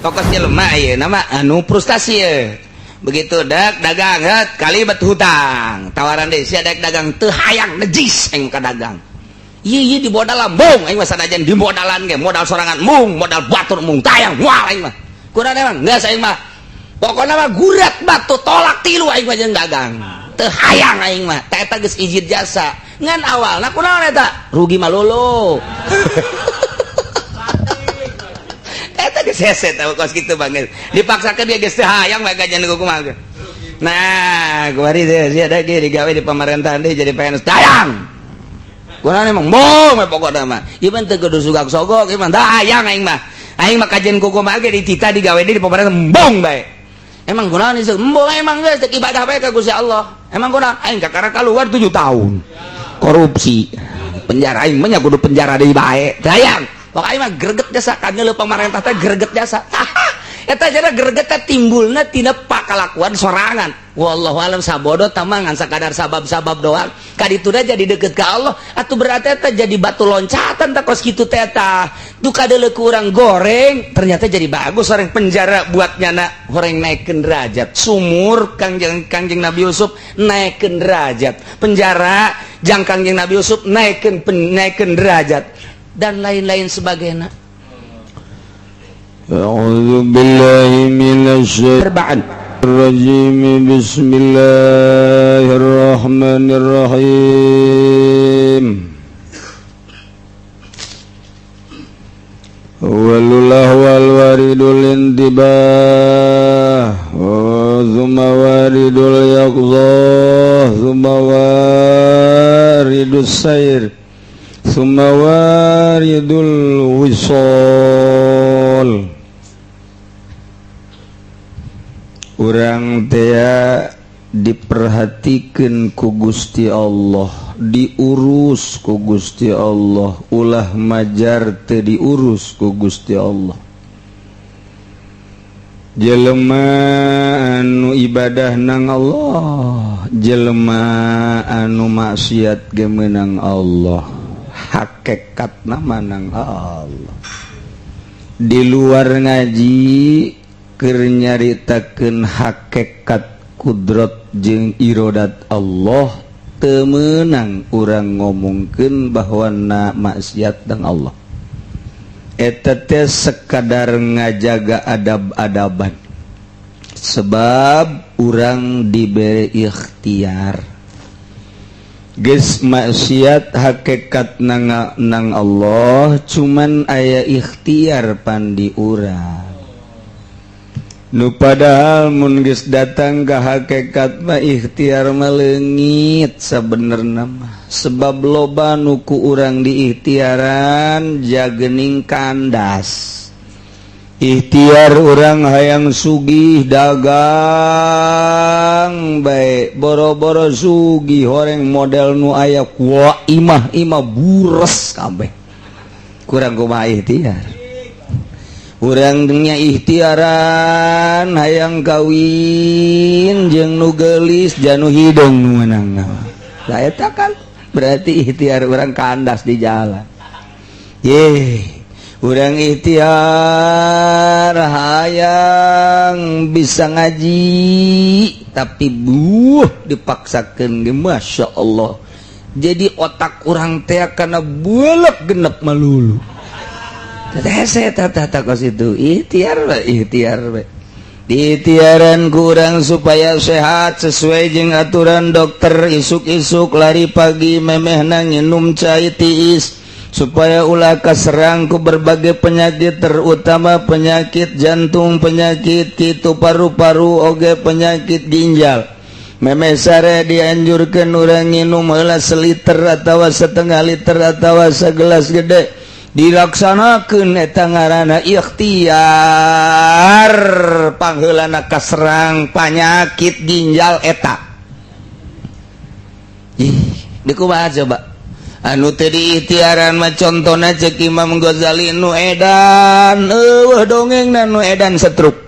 Pokok jelema ieu nama anu frustasi ye. Begitu dak dagang het kali bet hutang. Tawaran deui sia dek dagang teu hayang nejis aing ka dagang. Ieu ieu di modal embung aing mah sanajan di modalan ge modal sorangan mung modal batur mung tayang moal aing mah. Kurang emang geus aing mah. Pokokna mah gurat batu tolak tilu aing mah jeung dagang. Teu hayang aing mah. Ta eta geus izin jasa. Ngan awalna kunaon eta? Rugi malulu. Eta geus hese tah kos kitu bang. Dipaksakeun dia geus teu hayang bae gajian kumaha ge. Nah, kuari teh sia da ge digawe di pemerintahan deui jadi PNS tayang. Kunaon emang bom we pokokna mah. Ieu mah teu kudu sugak sogok, ieu mah hayang aing mah. Aing mah kajian kumaha ge ditita digawe di pemerintahan embung bae. Emang kunaon ieu? Embung emang geus teu ibadah bae ka Gusti Allah. Emang kunaon? Aing kakara keluar 7 tahun. Korupsi. Penjara aing mah nya kudu penjara deui bae. Tayang. Pokoknya aing mah greget jasa ka ngeuleuh pamarentah teh greget jasa. Eta jana greget teh timbulna tina pakalakuan sorangan. Wallahu alam sabodo tamangan sakadar sabab-sabab doang. Kadituna jadi deket ka Allah atuh berarti eta jadi batu loncatan tah kos kitu teh eta. Duh kadeuleu ku urang goreng ternyata jadi bagus orang penjara buat nyana horeng naikkeun derajat. Sumur Kangjeng Kangjeng Nabi Yusuf naikkeun derajat. Penjara jang Kangjeng Nabi Yusuf naikkeun naikkeun derajat dan lain-lain sebagainya. أعوذ بالله من الشيطان Perbaan الرجيم بسم الله الرحمن الرحيم أول الأهوال وارد الانتباه ثم وارد اليقظة ثم وارد السير ثم وارد الوصال. Urang tea diperhatikan ku Gusti Allah, diurus ku Gusti Allah, ulah majar teu diurus ku Gusti Allah. Jelema anu ibadah nang Allah, jelema anu maksiat ge meunang Allah, hakikatna manang Allah. Di luar ngaji keur nyaritakeun hakikat kudrat jeung irodat Allah, teu meunang urang ngomongkeun bahwa na maksiat dan Allah. Eta teh sekadar ngajaga adab-adaban, sebab urang diberi ikhtiar. Geus maksiat hakikat nang nang Allah, cuman aya ikhtiar pandi urang. Nu padahal mun geus datang ka hakikat mah ikhtiar mah leungit sabenerna mah, sebab loba nu ku urang diikhtiaran jagening kandas. Ikhtiar urang hayang sugih dagang bae, boro-boro sugih horeng model nu aya ku imah imah bures kabeh. Kurang kumaha ikhtiar urangnya ikhtiaran hayang kawin jeung nu geulis janu hidung nu meunang. Lah eta kan berarti ikhtiar urang kandas di jalan. Ye, urang ikhtiar hayang bisa ngaji tapi buh dipaksakeun ge Masya Allah. Jadi otak urang teh kana bulek genep melulu. Itu ikhtiar ikhtiar diikhtiaran kurang supaya sehat sesuai jeung aturan dokter, isuk-isuk lari pagi memehna nginum cai tiis supaya ulah kaserang ku berbagai penyakit, terutama penyakit jantung, penyakit kitu paru-paru oge penyakit ginjal. Memeh sare dianjurkan urang nginum heula seliter atau setengah liter atau segelas gede. Dilaksanakan eta ngaranna ikhtiar pangheulana kaserang penyakit ginjal eta. Ih, di kumaha coba anu teu diikhtiaran mah? Contona cek Imam Ghazali nu edan eueuh dongengna nu edan setruk,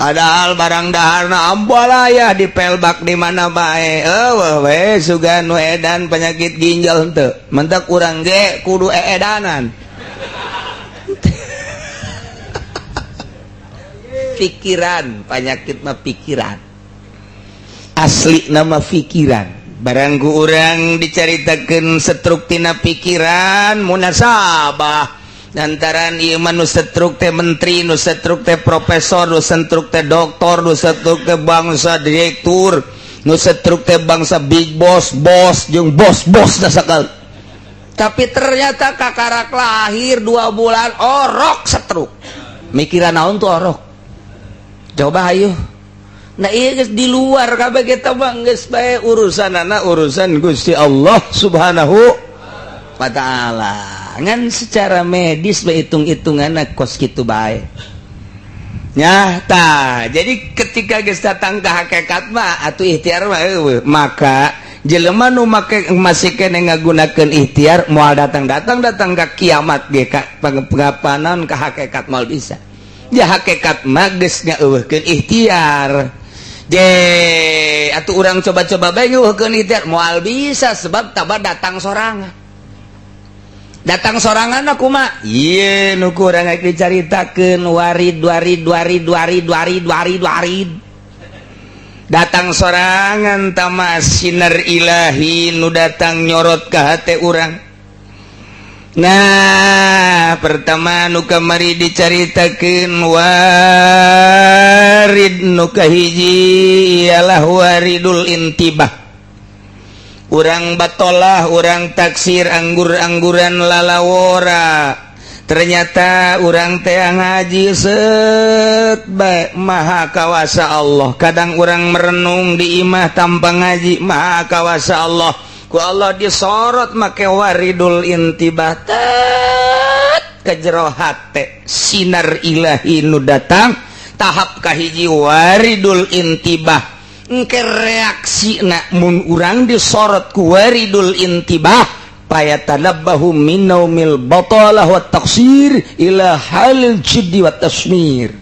padahal barang daharna ambalaya dipelbak di mana bae eueuh we sugan nu edan penyakit ginjal henteu. Mentak urang ge kudu eedanan. Pikiran penyakit mah pikiran, asli nama pikiran. Barang ku urang dicaritakeun setruk tina pikiran, munasabah lantaran ieu mah nu setruk teh menteri, nu setruk teh profesor, nu setruk teh doktor, nu setruk teh bangsa direktur, nu setruk teh bangsa big boss, bos jeung bos bos sakal. Tapi ternyata kakarak lahir 2 bulan orok setruk. Mikiran naon tuh orok? Coba ayo. Nah, iya geus di luar kabeh kita mah, geus bae urusan anak urusan Gusti Allah Subhanahu wa Ta'ala. Ngan secara medis bae hitung-hitungan kos kitu bae nya. Tah, jadi ketika geus datang ke hakikat mah atuh ikhtiar mah euweuh. Maka jelema nu make masih kene ngagunakeun ikhtiar moal datang-datang, datang ka kiamat ge ka pengapanan ka hakikat moal bisa. Ya, hakikat mah geus ngaeuweuhkeun ikhtiar. Je atuh urang coba-coba bae ngeuweuhkeun ikhtiar moal bisa, sebab taba datang sorangan, datang sorangan. Aku mah ieu nu ku urang rek dicaritakeun warid warid warid warid warid warid warid datang sorangan tama sinar ilahi nu datang nyorot ka hate urang. Nah, pertama nu kamari dicaritakeun warid nu kahiji ialah waridul intibah. Urang batolah, urang taksir, anggur-angguran, lalawora. Ternyata urang teh ngaji set bae, maha kawasa Allah. Kadang urang merenung di imah tanpa ngaji, maha kawasa Allah. Ku Allah disorot make waridul intibah, tet ke jero hate sinar ilahi nu datang. Tahap kahiji waridul intibah. Engke reaksi mun urang disorot ku waridul intibah, fayatanabbahu min naumil batalah wa taqsir ila halil jiddi wa tasmir.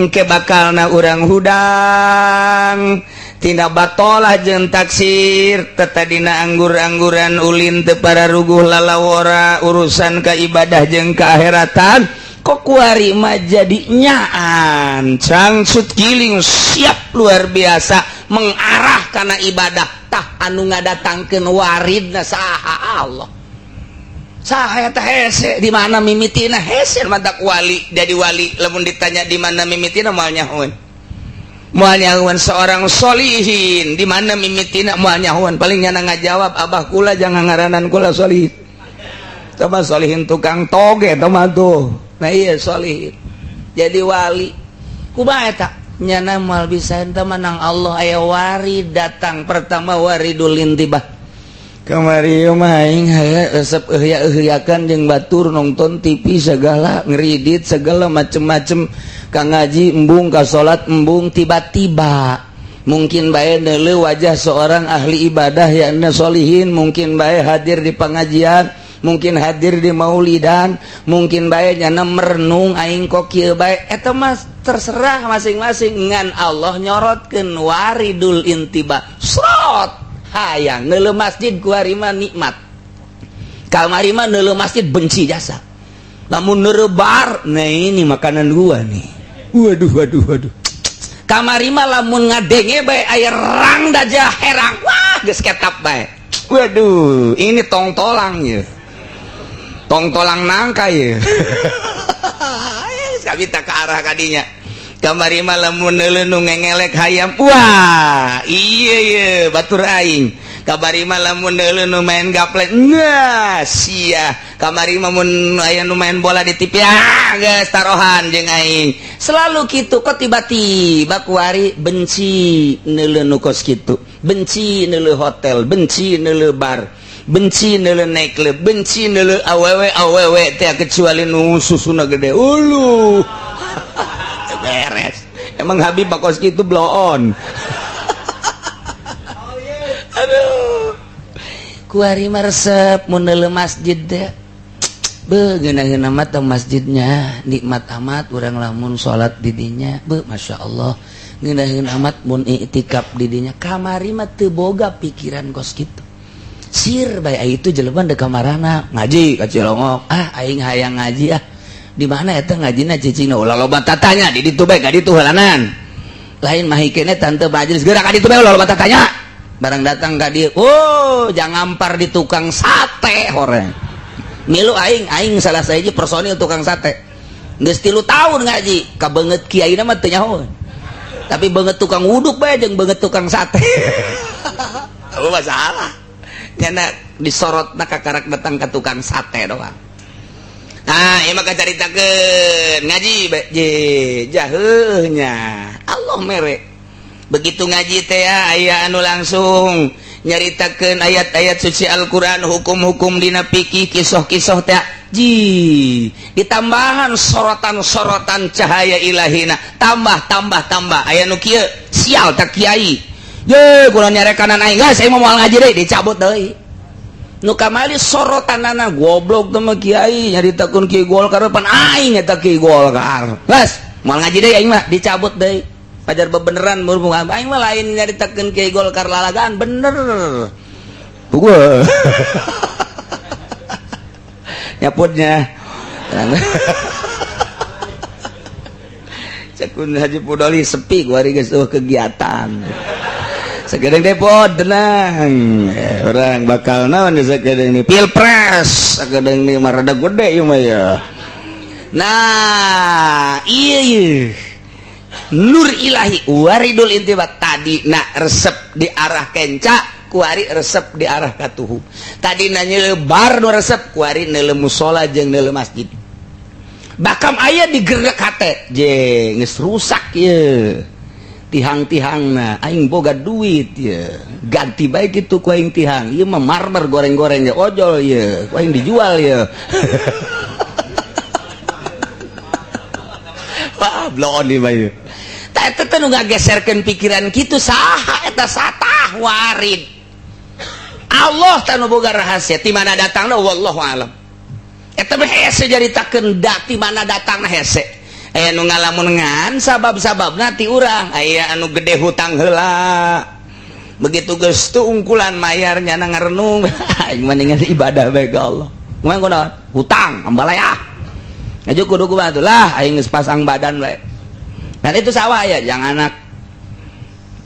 Engke bakalna urang hudang tina batolah jeung taksir, tetadina anggur-angguran, ulin teu pararuguh, lalawora urusan ka ibadah jeung keakhiratan, kok kuari mah jadi nyaan cangsut giling, siap luar biasa mengarah karena ibadah. Tah, anu ngadatangkeun waridna saha? Allah. Saha eta? Hese di mana mimitina, hese. Mantak wali jadi wali, lamun ditanya di mana mimitina, moal nyahoeun, moal nyahoeun. Seorang solihin di mana mimitina, moal nyahoeun. Paling nyana ngajawab, "Abah kula jangan ngaranan kula solihin." Coba solihin tukang toge mah tuh. Nah, iya, solihin jadi wali kumaha eta nyana moal bisa ente menang. Allah aya warid datang pertama, waridul intibah. Kamari mah aing resep euya-euyakan jeung batur, nonton TV segala, ngeridit segala macem-macem, ka ngaji embung, ka salat embung. Tiba-tiba mungkin bae neuleuh wajah seorang ahli ibadah yakni solihin, mungkin bae hadir di pengajian, mungkin hadir di maulidan, mungkin bae nyana merenung, aing kok kieu bae. Eta mah terserah masing-masing. Ngan Allah nyorotkeun waridul intibah, srot hayang neuleuh masjid. Kuari mah nikmat, kamari mah neuleuh masjid benci jasa. Lamun neuleuh bar, nah ini makanan gua nih, waduh waduh waduh. Kamari mah lamun ngadenge bae aya rang daja herang, wah geus ketap bae, waduh ini tong tolang ya, tong tolang nangka ya. Kami tak ke arah kadinya. Kamari mah lamun neuleuh nu ngengelek hayam, wah iya iya batur aing. Kamari mah lamun neuleuh nu main gaplek, nah sia. Kamari mah mun aya nu main bola di TV, ah geus tarohan jeung aing. Selalu kitu. Kok tiba-tiba kuari benci neuleuh nu kos kitu, benci neuleuh hotel, benci neuleuh bar, benci neuleuh nightclub, benci neuleuh awewe awewe teh, kecuali nu susuna gede. Ulu beres emang Habib bakos gitu, bloon. Aduh, kuari mah resep mun neuleuh masjid teh, be geuna-geuna amat masjidnya, nikmat amat urang lamun salat di dinya, be Masya Allah ngeunaheun amat mun iktikaf di dinya. Kamari mah teu boga pikiran kos kitu, sir bae. Itu jelema deuk kamarana ngaji ka Cilongok, ah aing hayang ngaji ah. Di mana eta ngajina cicingna? Ulah loba tatanya, di ditu bae, ka ditu heulanan. Lain mah hikene tante majelis gerak ka ditu bae, ulah loba tatanya. Barang datang ka dieu, oh, jangan ampar di tukang sate horeng. Milu aing, aing salah sahiji personil tukang sate. Geus 3 tahun ngaji, ka beungeut kiai mah teu nyaho. Tapi beungeut tukang wuduk bae jeung beungeut tukang sate. Apa masalah? Nyana disorotna kakarak datang ke tukang sate doang. Nah, ieu mah kacaritakeun ngaji je jaheuhnya. Allah mere. Begitu ngaji teh aya anu langsung nyaritakeun ayat-ayat suci Al-Qur'an, hukum-hukum dina fikih, kisah-kisah teh ji ditambahan sorotan-sorotan cahaya ilahina, tambah tambah tambah aya nu kieu sial tak kiai. Ye, kurang nyarekanan aing, geus aing mah moal ngaji deui, dicabut deui. Nu kamari sorotanana goblok teh mah kiai nyaritakeun kiai Golkar pan aing eta kiai Golkar. Geus, moal ngaji deui aing mah, dicabut deui. Pajar bebeneran berhubung aing mah lain nyaritakeun kiai Golkar lalagaan bener. Gua nyaputnya. Cekun Haji Pudoli sepi gua hari geus kegiatan. Sakedeng depot tenang. Orang bakal naon sakedeng ni pilpres, sakedeng ni mah rada gede ieu mah ya. Nah, iya iya. Nur ilahi waridul intibat tadi nak resep di arah kenca, kuari resep di arah katuhu. Tadi nanya lebar nu resep, kuari neuleuh musola jeung neuleuh masjid. Bakam aya digerak hate, je geus rusak ye. Tihang-tihangna aing boga duit ye. Ganti bae kitu ku aing tihang. Ieu mah marmer goreng-goreng ge ojol ye, ku aing dijual ye. Wah, bloon ieu mah ye. Tah eta teh nu ngageserkeun pikiran kitu saha eta satah warid. Allah teh nu boga rahasia ti mana datangna wallahu alam. Eta mah hese jaritakeun da ti mana datangna hese. Aya nu ngalamun ngan sabab-sababna ti urang, aya anu gede hutang heula. Begitu geus teu ungkulan mayar nyana ngarenung, aing mendingan ibadah bae ka Allah. Kumaha kunaon? Hutang ambalaya. Ngaju kudu kumaha tuh lah aing geus pasang badan bae. Dan itu sawah ya, jangan anak.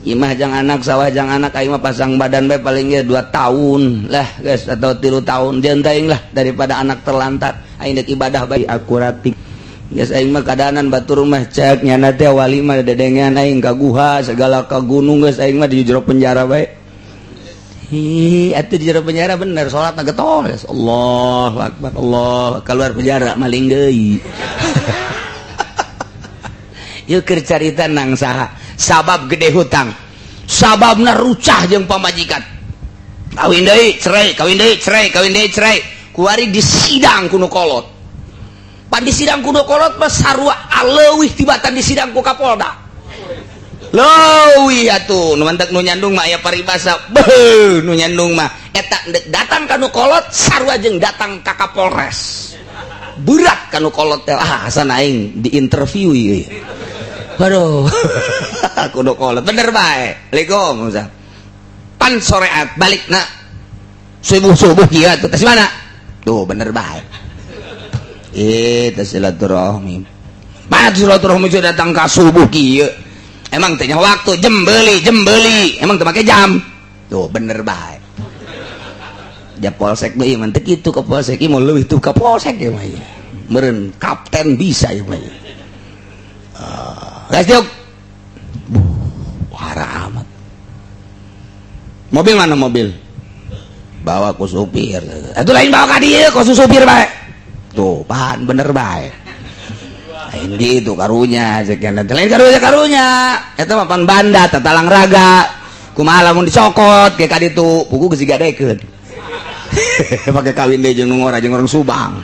Imah jangan anak, sawah jangan anak, aing mah pasang badan bae paling ge 2 tahun lah guys atau 3 tahun jeung teuing lah daripada anak terlantar. Aing deuk ibadah bae akuratik. Geus aing mah kadanan batur mah cek nyana teh wali mah dedengean aing ka guha segala ka gunung geus aing mah di jero penjara bae. Hi, atuh di jero penjara bener salatna getol. Allahu akbar Allah, keluar penjara maling deui. Ieu keur carita nang saha? Sabab gede hutang. Sababna rucah jeung pamajikan. Kawin deui, cerai, kawin deui, cerai, kawin deui, cerai. Kuari disidang ku nu kolot. Pan di sidang kudu kolot mah sarua aleuwih tibatan di sidang ku Kapolda. Leuwih atuh nu mantak nu nyandung mah aya paribasa. Beuh nu nyandung mah eta datang ka nu kolot sarua jeung datang ka Kapolres. Berat ka nu kolot teh. Ah hasan aing diinterview ieu. Waduh. Kudu kolot bener bae. Assalamualaikum. Pan soreat balikna subuh-subuh kieu atuh tas mana? Tuh bener bae. Eta silaturahmi. Mana silaturahmi sudah datang ka subuh kieu. Emang teh waktu jembeli jembeli, emang teu make jam. Tuh bener bae. Ja polsek deui mah teu kitu ka polsek ieu mah leuwih tuh ka polsek ieu mah. Meureun kapten bisa ieu mah. Geus diuk. Wah, amat. Mobil mana mobil? Bawa ku supir. Atuh lain bawa ka dieu ku supir bae. Tuh, pan bener bae. Lain gitu karunya sekian lain karunya karunya. Eta mah pan banda tatalang raga. Kumaha lamun dicokot ke ka ditu, pugu geus digadekeun. Pake kawin deui jeung nu ngora jeung orang Subang.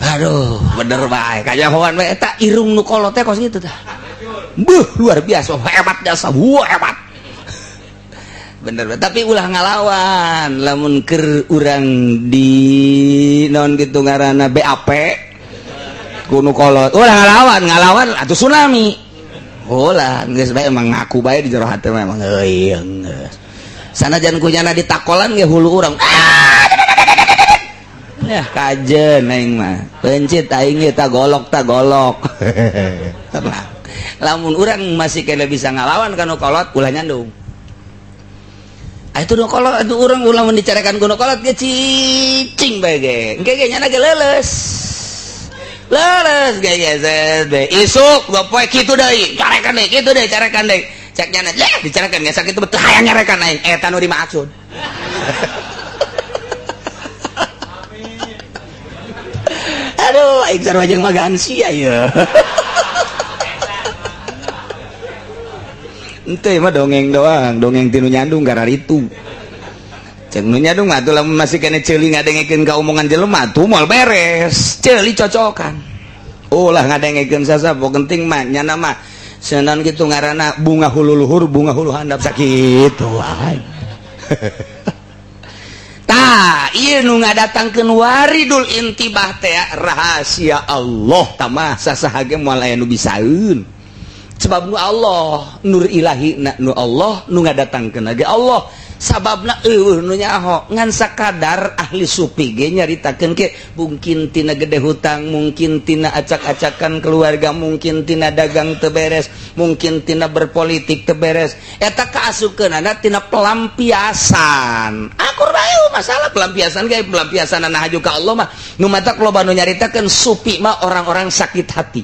Aduh, bener bae. Kajahoan bae eta irung nu kolot teh kos kitu tah. Beuh, luar biasa hebat jasa. Wah, hebat. Bener tapi ulah ngalawan lamun keur urang di non gitu ngaranna BAP kuno kolot ulah ngalawan ngalawan atuh tsunami ulah geus bae emang ngaku bae di jero hate mah emang euy geus sanajan kunyana ditakolan ge hulu urang. Ya kajen aing mah. Pencit aing ge ta golok ta golok. Lamun urang masih kena bisa ngalawan kanu kolot ulah nyandung. Ah itu nu kolot atuh urang ulah mun dicarekan ku nu kolot ge cicing bae ge. Engke ge nyana ge leuleus. Leuleus ge ge zet isuk dua poe kitu deui, carekan deui, kitu deui, carekan deui. Cek nyana leh dicarekan ge sakitu betul hayang nyarekan aing eta nu dimaksud. Aduh, aing sarua jeung magansi aya. Ente mah dongeng doang, dongeng tinu nyandung kararitu. Cek nu nyandung mah atuh lamun masih kene ceuli ngadengekeun ka omongan jelema tuh moal beres. Ceuli cocokan. Ulah ngadengekeun sasapo penting mah nyana mah senan kitu ngaranna bunga hulu luhur, bunga hulu handap sakitu wae. Tah, ieu nu ngadatangkeun waridul intibah teh rahasia Allah tamah sasaha ge moal aya nu bisaeun. Sebab nu Allah, nur ilahi na nu Allah nu ngadatangkeun ge Allah. Sababna eueuh nu nyaho ngan sakadar ahli sufi ge nyaritakeun ke mungkin tina gede hutang, mungkin tina acak-acakan keluarga, mungkin tina dagang teu beres, mungkin tina berpolitik teu beres. Eta kaasupkeunana tina pelampiasan. Akur bae masalah pelampiasan ge pelampiasanana haju ka Allah mah. Nu matak loba nu nyaritakeun sufi mah orang-orang sakit hati.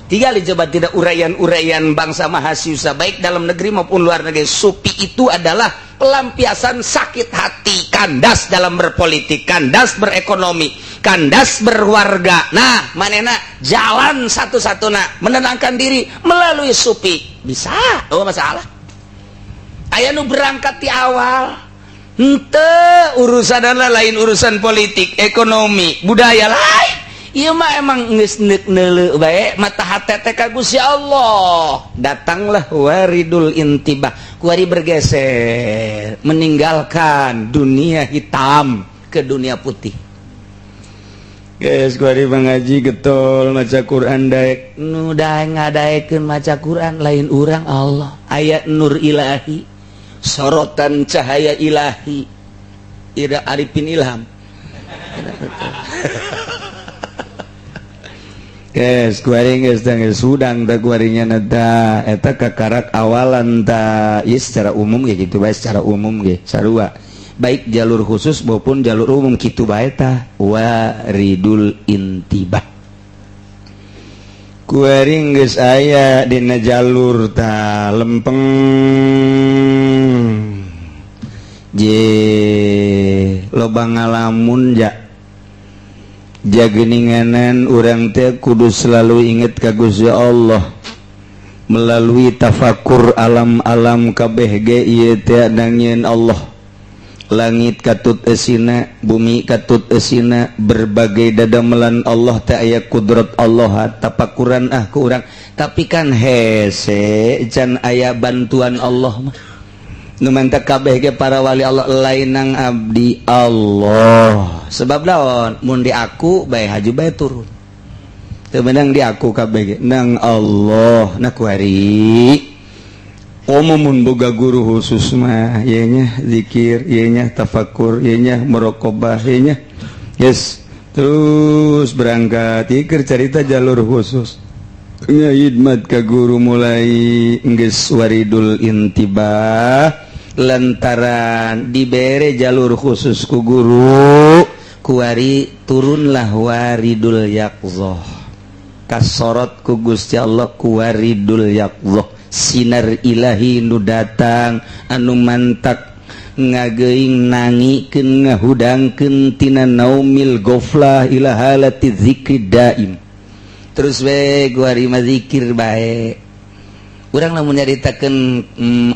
Tiga coba tidak uraian-uraian bangsa mahasiswa baik dalam negeri maupun luar negeri. Sufi itu adalah pelampiasan sakit hati, kandas dalam berpolitik, kandas berekonomi, kandas berwarga. Nah, manena jalan satu-satunya menenangkan diri melalui sufi. Bisa, oh masalah. Aya nu berangkat di awal. Henteu urusan lain urusan politik, ekonomi, budaya lain. Ieu mah emang geus neuk neuleu bae mata hate teh ka Gusti Allah. Datanglah waridul intibah, kuari bergeser, meninggalkan dunia hitam ke dunia putih. Geus kuari mengaji getol maca Quran daek nu daek ngadaekeun maca Quran lain urang Allah. Aya nur ilahi, sorotan cahaya ilahi. Ira Arifin Ilham. Yes, kuari geus geus hudang teh kuarinya ta eta kakarak awalan ta ieu secara umum ge kitu bae, secara umum ge sarua baik jalur khusus maupun jalur umum kitu bae tah waridul intibah. Kuari geus aya dina jalur ta lempeng je loba ngalamun ja jageninganan urang teh kudu selalu inget ka Gusti Allah melalui tafakur alam-alam kabeh ge ieu teh nangieun Allah. Langit katut esina, bumi katut esina, berbagai dadamelan Allah teh aya kudrat Allah, tapakuran ah ku urang. Tapi kan hese can aya bantuan Allah mah. Nu mantap kabeh ge para wali Allah lain nang abdi Allah. Sebab naon? Mun di aku bae haju bae turun. Teu meunang di aku kabeh ge nang Allah. Nah kuari umumun boga guru khusus mah ieu nya zikir, ieu nya tafakur, ieu nya muraqabah, ieu nya yes terus berangkat ieu keur carita jalur khusus. Ngahidmat ka guru mulai geus waridul intibah lantaran dibere jalur khusus ku guru kuari turunlah waridul yaqzoh kasorot ku Gusti Allah ku waridul yaqzoh sinar ilahi nu datang anu mantak ngageuing nangikeun ngahudangkeun tina naumil ghaflah ila halati zikri daim. Terus we kuari mah zikir bae. Urang lamun nyaritakeun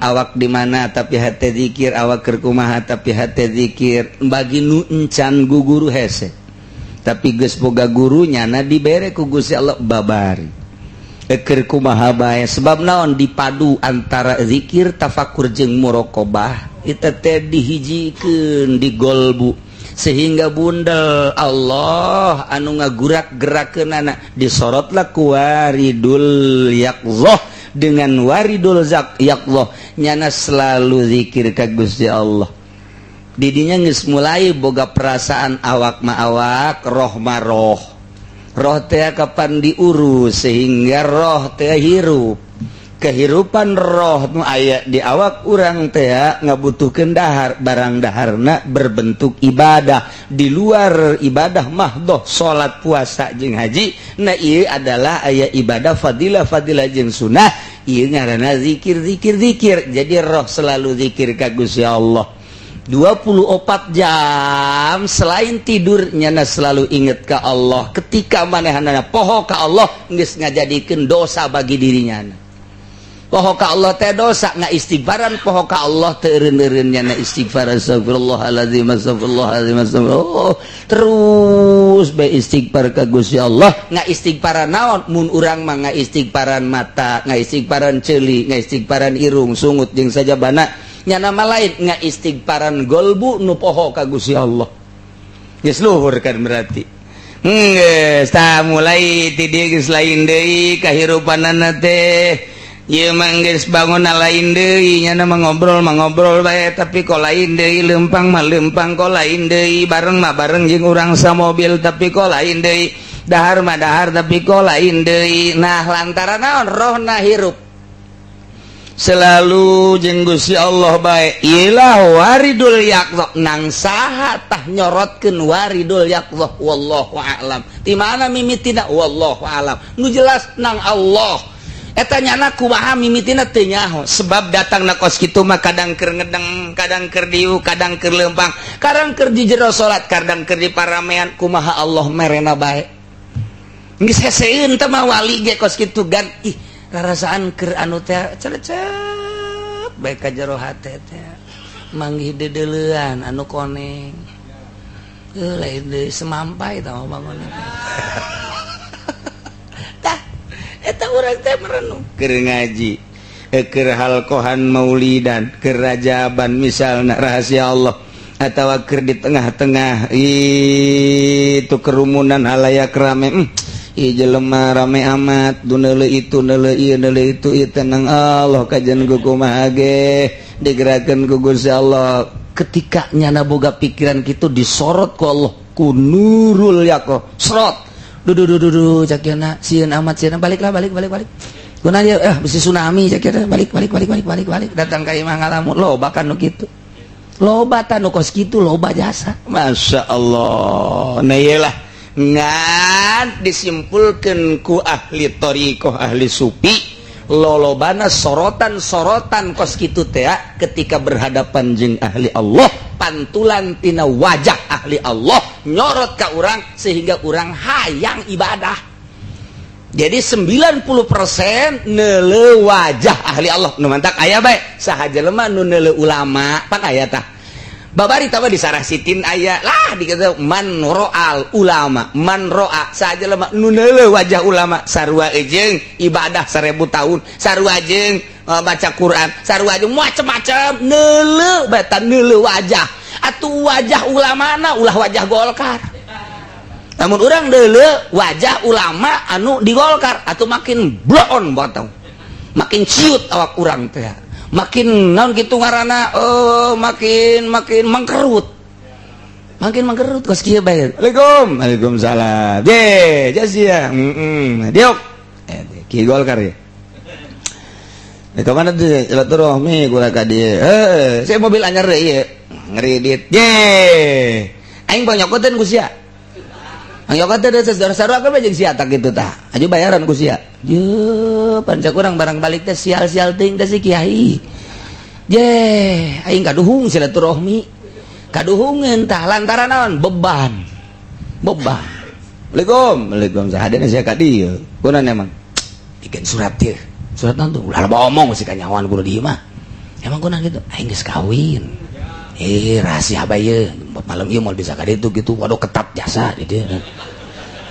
awak di mana tapi hate zikir, awak keur kumaha tapi hate zikir, bagi nu encan guguru hese. Tapi geus boga guru nyana dibere ku Gusti Allah babari. Keur kumaha bae sebab naon dipadu antara zikir, tafakur jeung muraqabah eta teh dihijikeun di golbu sehingga bundel Allah anu ngagurak gerakeunana disorotlah ku waridul yaqzoh dengan waridul yaqzoh nyana selalu zikir ka Gusti Allah. Didinya geus mulai boga perasaan awak ma awak, roh ma roh. Roh teh kapan diurus sehingga roh teh hirup. Kehidupan roh nu aya di awak urang teh ngabutuhkeun dahar, barang daharna berbentuk ibadah di luar ibadah mahdoh salat, puasa jeung haji. Nah, ieu adalah aya ibadah fadilah, fadilah jeung sunnah. Ieu ngaranna zikir, zikir, zikir. Jadi roh selalu zikir ka Gusti Allah 24 jam. Selain tidur, nyana selalu inget ke Allah. Ketika manehanana poho ka Allah, geus ngajadikeun dosa bagi dirinya. Poho ka Allah teh dosa. Nggak istighfaran poho ka Allah teh, eureun-eureun nyana istighfar, astagfirullahaladzim, astagfirullahaladzim, astagfirullah, terus bae istighfar ka Gusti Allah. Nggak istighfaran naon? Mun urang mah nggak istighfaran mata, nggak istighfaran ceuli, nggak istighfaran irung, sungut jeung sajabana. Nyana mah lain, nggak istighfaran golbu nu poho ka Gusti Allah. Geus luhur kan berarti. Geus tah, mulai ti dieu geus lain deui kahirupanana teh. Ieu mah geus bangun lain deui. Nyana mah ngobrol mah ngobrol bae, tapi kok lain deui. Lempang mah lempang, kok lain deui. Bareng mah bareng jeung urang samobil, tapi kok lain deui. Dahar mah dahar, tapi kok lain deui. Nah, lantaran naon? Rohna hirup selalu jeung Gusti Allah bae. Ilah waridul yaqdhah. Nang saha tah nyorotkeun waridul yaqdhah? Wallahu a'lam. Di mana mimitina? Wallahu a'lam. Nu jelas nang Allah eta. Nyana kumaha mimitina teu nyaho, sebab datang na kos kitu mah kadang keur ngedeng, kadang keur diu, kadang keur leumpang, kadang keur di jero salat, kadang keur di paramean. Kumaha Allah merena bae. Geus heseeun teh mah wali ge kos kitu gan. Ih, rarasaan keur anu teh celecep bae ka jero hate teh, manggih dedeleuan anu koneng. Eh, lain deui, semampai tah bangun tah. Eta urang teh merenung keur ngaji, keur halqohan maulidan, keur rajaban misalna, rahasia Allah, atau keur di tengah-tengah itu kerumunan halayak rame. Ih, jelema rame amat, du neuleu itu, neuleu ieu, neuleu itu. Ieu tenang Allah, kajian ku kumaha ge digerakkeun ku Gusti Allah. Ketika nyana boga pikiran kitu, disorot ku Allah ku nurul yaqdhah. Serot, dudu dudu dudu, cak na sieun amat, sieun. Baliklah, balik, balik, balik. Guna dia eh bisi tsunami, cak kita. Balik, balik, balik, balik, balik, balik. Datang ka imah ngalamun. Loba kan nu kitu, loba tah nu kos kitu, loba jasa. Masya Allah. Nah, iyalah, ngan disimpulkan ku ahli thoriqoh, ahli sufi, lolobana sorotan-sorotan kos kitu teh ketika berhadapan jeung ahli Allah, pantulan tina wajah ahli Allah nyorot ka urang sehingga urang hayang ibadah. Jadi 90% neuleu wajah ahli Allah. Nu mantak aya bae saha jelema nu neuleu ulama pan aya tah. Babari tah di Sarah Sitin aya lah dikata man ro'al ulama, man ro'a, saha jelema nu neuleu wajah ulama sarua jeung ibadah 1000 tahun, sarua jeung baca Quran, sarua jeung macem-macem. Neuleu beta, neuleu wajah atuh, wajah ulamana, ulah wajah Golkar. Namun orang neuleu wajah ulama anu di Golkar atau makin bloon batang, makin ciut awak urang teh, makin naon gitu ngaranna, oh, makin makin mangkerut, makin mangkerut kos kieu bae. Waalaikum, waalaikumsalam. Ye jasia, heeh, diok eh ki Golkar ya. Eh, kemana tuh silaturahmi kula ka dieu? Eh, saya mobil anyar deh ieu ngeridit. Ye, aing panyokoteun ku sia. Panyokoteun teh saudara-saudara apa jeung sia tak kitu tah. Aju bayaran ku sia. Ye, panca kurang barang balik teh sial-sial teuing teh si kiai. Ye, aing kaduhung silaturahmi. Kaduhungeun tah lantaran naon? Beban. Beban. Waalaikum, waalaikumsalam. Hadena sia ka dieu. Kunaon emang? Bikin surat ieu. Surat naon tuh? Ulah loba omong sih kanyawan kudu di mah. Emang kunaon gitu? Aing geus kawin. Eh, rahasia bae ieu. Malam ieu moal bisa ka ditu gitu. Waduh, ketat jasa di dieu.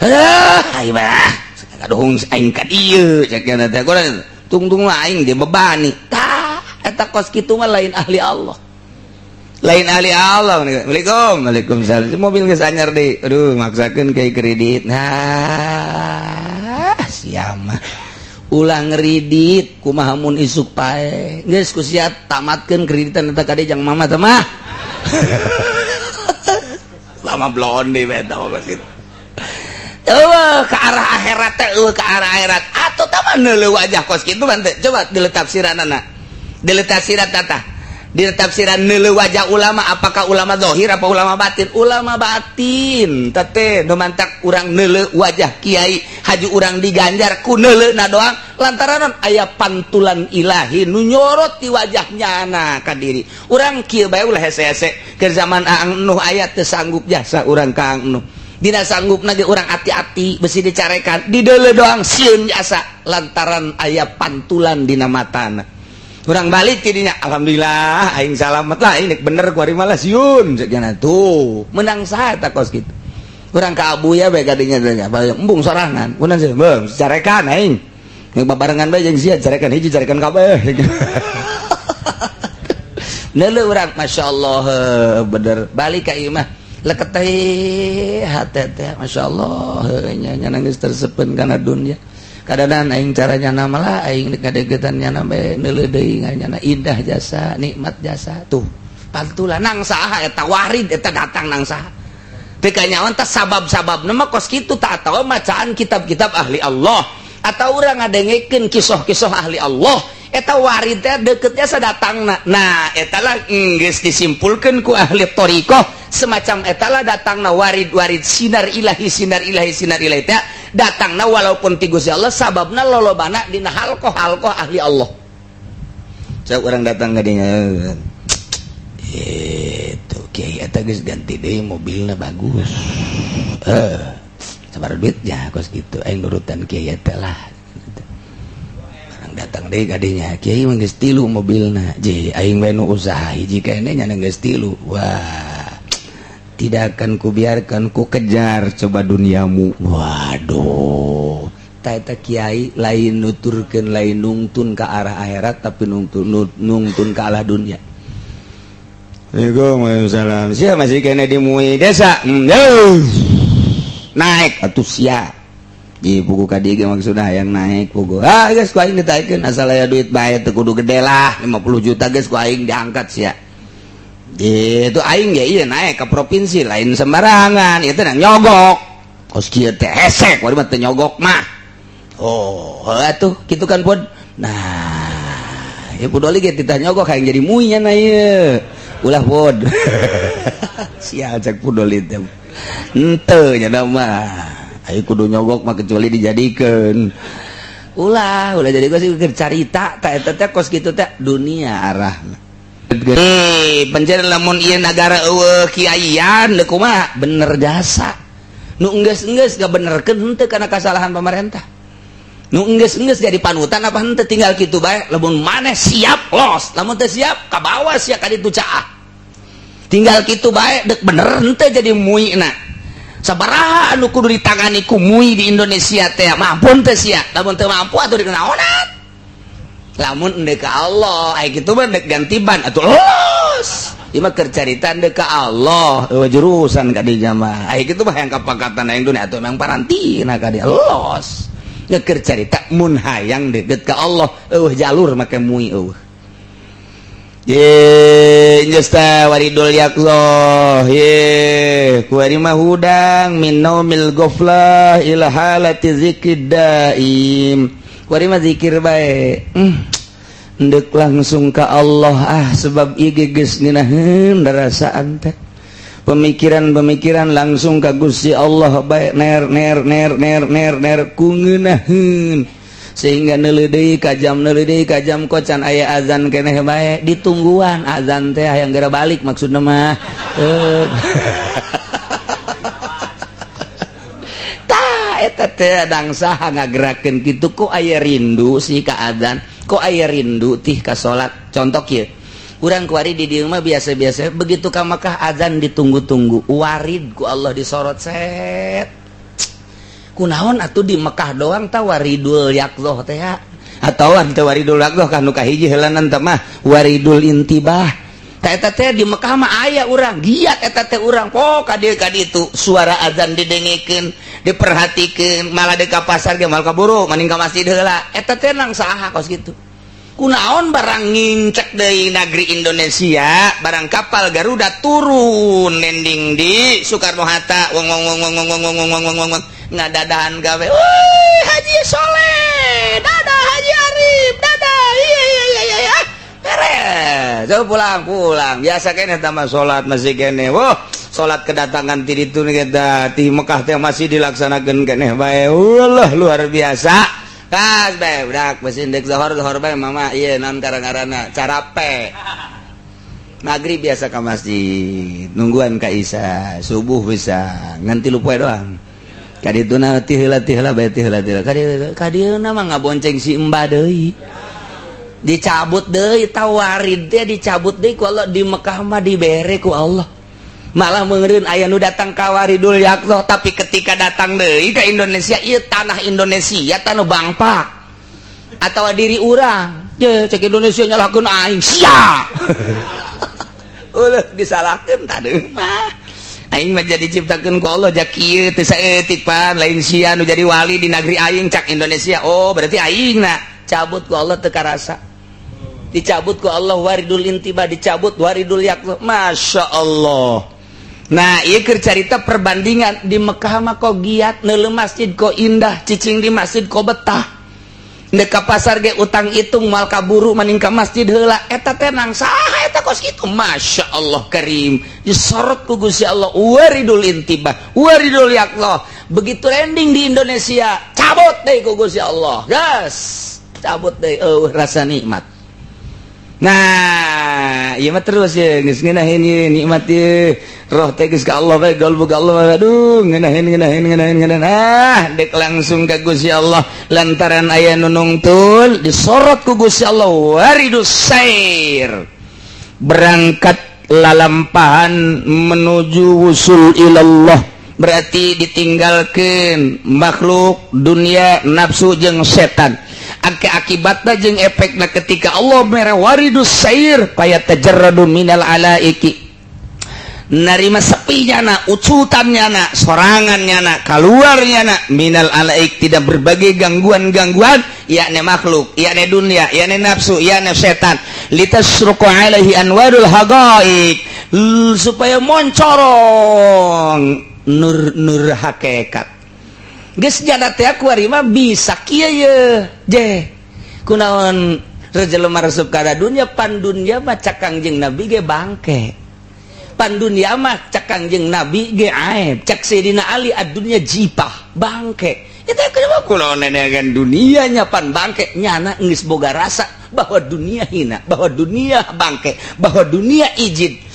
Ah, aing mah kaduhung aing ka dieu cek teh. Kunaon? Tungtung lah aing dibebani. Tah, eta kos kitu mah lain ahli Allah. Lain ahli Allah. Waalaikum, waalaikumsalam. Mobil geus anyar deui. Aduh, maksakeun kayak kredit. Nah, siapa? Ulah ngeridit, kumaha mun isuk pae. Geus ku sia tamatkeun kreditan eta kade jang mama teh mah. Lama blonde beta mah gitu. Eueuh ke arah akhirat teh, eueuh ke arah akhirat. Atuh tah mah neuleuh wajah kos kitu mah teh. Coba diletapsiranana. Diletapsiran tata. Diletapsiran neuleuh wajah ulama, apakah ulama zahir apa ulama batin? Ulama batin. Tete nu mantak urang neuleuh wajah kiai haju urang diganjar ku neuleuhna doang lantaran aya pantulan ilahi nu nyorot di wajahnya na ka diri. Urang kieu bae ulah hese-hese. Keur zaman Aang Nuh aya teu sanggup jasa urang ka Aang Nuh. Dina sanggup lagi urang hati-hati besi dicarekan di deuleu doang sieun jasa lantaran aya pantulan dina matana. Urang balik tidinya alhamdulillah aing salamet lah ini bener ku ari malah sieun cek tuh menang saha eta kos kitu. Urang ka Abuya bae kadinya teh embung sorangan kunaon sih beuh carekan aing yang babarengan bae jeung sia carekan hiji carekan kabeh. Neuleuh urang masyaallah bener balik ka ieu mah leket teh hate teh masyaallah nya nya geus tersepen kana dunya. Kadang aing caranya nama lah aing kadegetan nya bae neuleuh deui nyana indah jasa nikmat jasa tuh pantulan nang saha eta warid eta datang nang saha teu kanyawan teh sabab-sababna mah kos kitu tak atawa macaan kitab-kitab ahli Allah atau urang ngadengekeun kisah-kisah ahli Allah eta warid teh deukeut jasa datangna. Nah eta lah geus disimpulkeun ku ahli thariqah semacam etalah datangna warid-warid sinar ilahi sinar ilahi sinar ilahi teh datangna walaupun ti Gusti Allah sababna lolobana dina halqah-halqah ahli Allah. Sok urang datang ka dinya itu kiai eta geus ganti deui mobilna bagus. Sabar duitnya kos kitu aing nurutan kiai eta lah. Barang datang deui ka dinya kiai mah geus tilu mobilna. Je aing we nu usaha hiji keneh nya geus tilu. Wah, tidak akan kubiarkan, ku kejar coba duniamu. Waduh, ta kiai lain nuturkeun lain nungtun ke arah akhirat tapi nungtun nungtun ke arah dunia. Waalaikumsalam. Sia masih kena di MUI desa. Naik atuh sia. Di buku ka dieu maksudna yang naik buku. Ah geus ku aing ditaikeun asal aya duit bae teu kudu gede lah 50 juta geus ku aing diangkat sia. Itu aing ge ieu naik ke provinsi lain sembarangan itu nang nyogok. Kos kieu teh hese kuari mah teu nyogok mah. Oh, atuh kitu kan pun. Nah, ya pudoli ge titah nyogok hayang jadi MUI nya na ieu. Ulah pod. Sial cek pudoli teh. Henteu nya mah. Ayo kudu nyogok mah kecuali dijadikeun. Ulah, ulah jadi gua sih carita ta eta teh kos kitu teh dunia arahna. Eh, pencen lamun ieu nagara eueuh kiaian deuk kumaha bener jasa. Nu enggeus-enggeus gabenerkeun henteu kana kasalahan pemerintah. Nu enggeus-enggeus jadi panutan apa henteu tinggal kitu bae lamun maneh siap los, lamun teu siap ka bawah sia ka ditu caah. Tinggal kitu bae deuk bener henteu jadi MUI-na. Sabaraha anu kudu ditangani ku MUI di Indonesia teh mampu teu sia? Lamun teu mampu atuh dikenaonan. Lamun endek ka Allah aya kitu mah dek ganti ban atuh los. Ieu mah keur carita endek ka Allah eueuh jurusan ka dinya mah. Aya kitu mah hayang kapangkatan hayang dunia atuh emang parantina ka dia los. Keur carita mun hayang deket ka Allah eueuh jalur make MUI eueuh. Ye geus tah waridul yaqzah ye kuari mah hudang min naumil ghaflah ila halati zikrid daim. Kuari mah zikir bae. Endek langsung ka Allah ah sebab ieu geus ngeunaheun rasaan teh. Pemikiran-pemikiran langsung ka Gusti Allah bae ner ner ner ner ner ner ku ngeunaheun. Sehingga neuleuh deui ka jam neuleuh deui ka jam kok can aya azan keneh bae ditungguan azan teh hayang geura balik maksudna mah. Tah eta teh dang saha ngagerakeun kitu kok aya rindu sih ka azan, kok aya rindu tih ka salat. Contoh kieu. Urang kuari di dieu mah biasa-biasa begitu ka Makkah azan ditunggu-tunggu, warid ku Allah disorot set. Kunaon atuh di Mekah doang ta waridul yaqzoh teh atau teu waridul yaqzoh kan nu kahiji heulanan teh mah waridul intibah. Ta eta teh di Mekah mah aya urang giat eta teh urang po ka dieu ka ditu suara azan didengekeun diperhatikeun malah deuk ka pasar ge moal kaburu maning ka masjid heula eta teh nang saha kos kitu. Kunaon barang ngincek dari negeri Indonesia, barang kapal Garuda turun landing di Soekarno Hatta, wong wong wong wong wong wong wong wong wong wong wong, ngadadahan gawe. Woi, Haji Soleh, dadah. Haji Arif, dadah. Iya, beres. So, pulang pulang biasa kene tambah salat masih kene. Wah, salat kedatangan ti ditu kita di Mekah teh masih dilaksanakan kene bae. Wallah, luar biasa. Kas bae budak mesin dek zohor zohor bae mama ieu naon karang-karana carape. Maghrib biasa ke masjid, nungguan ka Isa, subuh bisa nganti lupa doang. Ka dituna ti heula ti heula bae ti heula ti heula. Ka dieuna mah ngabonceng si Embah deui. Dicabut deui tawarid teh, dicabut deui ku Allah. Di Mekah mah dibere ku Allah. Malah meureun aya nu datang ka waridul yaqzoh, tapi ketika datang deui ke Indonesia, ieu tanah Indonesia tanah bangpak atau diri urang je cek Indonesia nyalahkeun aing sia. Ulah disalahkeun, tadi mah aing mah jadi ciptakeun ku Allah jak kieu teu saeutik, pan lain sia nu jadi wali di negeri aing cak Indonesia. Oh, berarti aing na cabut ku Allah, teu karasa dicabut ku Allah waridul intiba, dicabut waridul yaqzoh. Masya Allah. Nah, ieu keur carita perbandingan. Di Mekah mah kok giat, neuleuh masjid kok indah, cicing di masjid kok betah. Ndek ka pasar ge utang itung moal kaburu, mending ka masjid heula. Eta teh nang saha eta kos kitu? Masya Allah karim. Disorot ku Gusti Allah waridul intibah, waridul yaqzoh. Begitu landing di Indonesia, cabut deh ku Gusti Allah. Gas, cabut deh eueuh rasa nikmat. Nah, ieu mah terus ya, geus ngeunaheun ieu nikmat ieu. Roh teh geus ka Allah bae, galbu ka Allah bae. Aduh, ngeunaheun ngeunaheun ngeunaheun ngeunaheun. Ah, dek langsung ka Gusti Allah lantaran aya nu nungtul, disorot ku Gusti Allah waridus sair. Berangkat lalampahan menuju wusul ilallah, berarti ditinggalkan makhluk dunia, nafsu jeung setan. Ake akibatna jeung efekna ketika Allah mere waridus sair, paya tajarradu minal alaiki, narima sepinya na, ucutannya na, sorangannya na, keluarnya na, minal alaik, tidak berbagai gangguan-gangguan, yakni makhluk, yakni dunia, yakni nafsu, yakni setan, litasruqu alaihi anwarul haqaiq, supaya moncorong nur-nur hakikat. Geus jana teh kuari mah bisa kieu ye je kunaon jelema resep kana dunia. Pan dunia mah cak Kangjeng Nabi ge bangke, pan dunia mah cak Kangjeng Nabi ge aib, cak Sayyidina Ali ad dunya jipah, bangke. Itu kenapa kunaon nenegan dunianya pan bangke? Nyana geus boga rasa bahwa dunia hina, bahwa dunia bangke, bahwa dunia ijid.